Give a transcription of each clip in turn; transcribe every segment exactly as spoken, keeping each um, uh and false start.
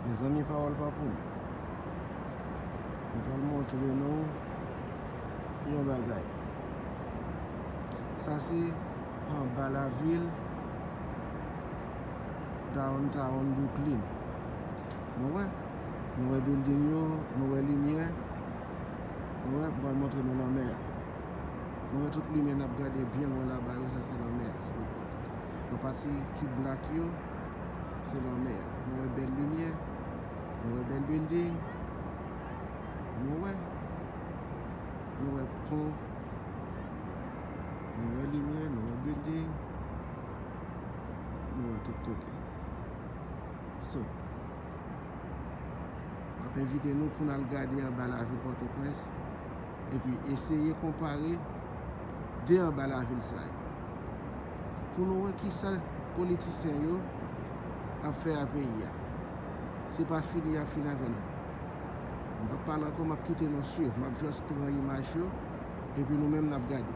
Mezanmi, pawòl pa pou nou. Nou pral montre nou yon bagay. Sa se anba lavil downtown Brooklyn. Nou wè, nou wè building yo, nou wè limyè. Nou wè, m pral montre nou lanmè a. Nou wè tout limyè n ap gade byen lwen laba yo, sa se lanmè a ki pou pran. Nan pati ki black yo, se lanmè a. Nou wè bèl limyè, nou wè bèl building, nou wè, nou wè pon, nou wè limyè, nou wè building, nou wè tout kote. So, m ap envite nou pou n al gade anba lavil Pòtoprens, epi eseye konpare de anba lavil sa yo, pou nou wè kisa politisyen yo ap fè a peyi a. Se pa fini y ap fini avè nou. M p ap pale ankò, m ap kite nou swiv. M ap jis pran imaj yo, epi nou menm n ap gade.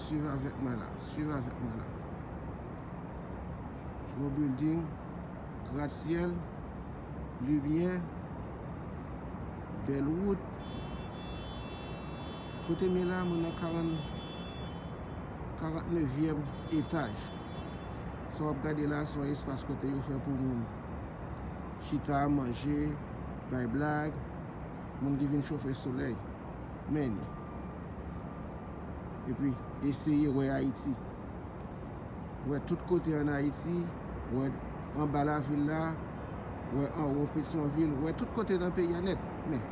Swiv avèk mwen la, swiv avèk mwen la. Gwo building, gratsyèl, limyè, bèl wout. Kote m ye la, mwen nan karant, karantnevyèm etaj. Sa w ap gade la, se yon espas kote yo fè pou moun chita, manje, bay blag, moun ki vin chofe solèy. Men li. Epi, eseye wè Ayiti. Wè tout kote ann Ayiti, wè anba lavil la, wè anwo Petyonvil, wè tout kote nan peyi a nèt. Men,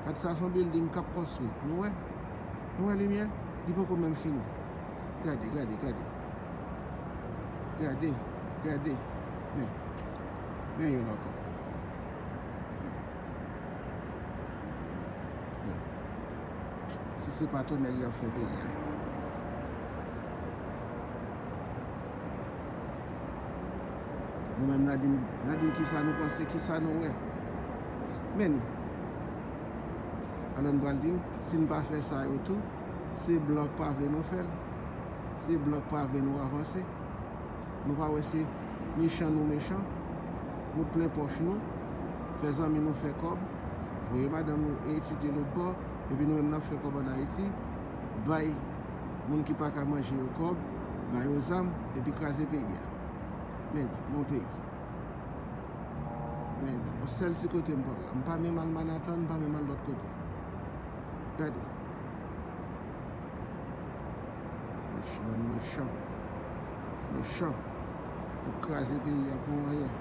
gad sa, se yon building k ap konstwi. Nou wè? Nou wè limyè? Li poko menm fini. Gade, gade, gade. Gade, gade. Men, men youn ankò. Men. Si se pa tonnè y ap fè peyi a. Nou menm n a di m, n a di m kisa nou panse, kisa nou wè. Men li. Alò n pral di m, si n pa fè sa yo tou, se blan k pa vle nou fè l. Se blan k pa vle nou avanse. Nou pa wè se mechan nou mechan, nou plen pòch nou, fè zanmi nou fè kòb, voye madanm nou etidye lòt bò, epi nou menm n ap fè kòb ann Ayiti, bay moun ki pa ka manje yo kòb, ba yo zam, epi kraze peyi a. Men, mon peyi. Men, yon sèl ti kote m pa la. M pa menm al Manhattan, m pa menm al lòt kote. Gade. Mech-, bann mechan. Mechan. Y ap kraze peyi a pou anyen.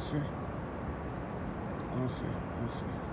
Anfen. Anfen, anfen.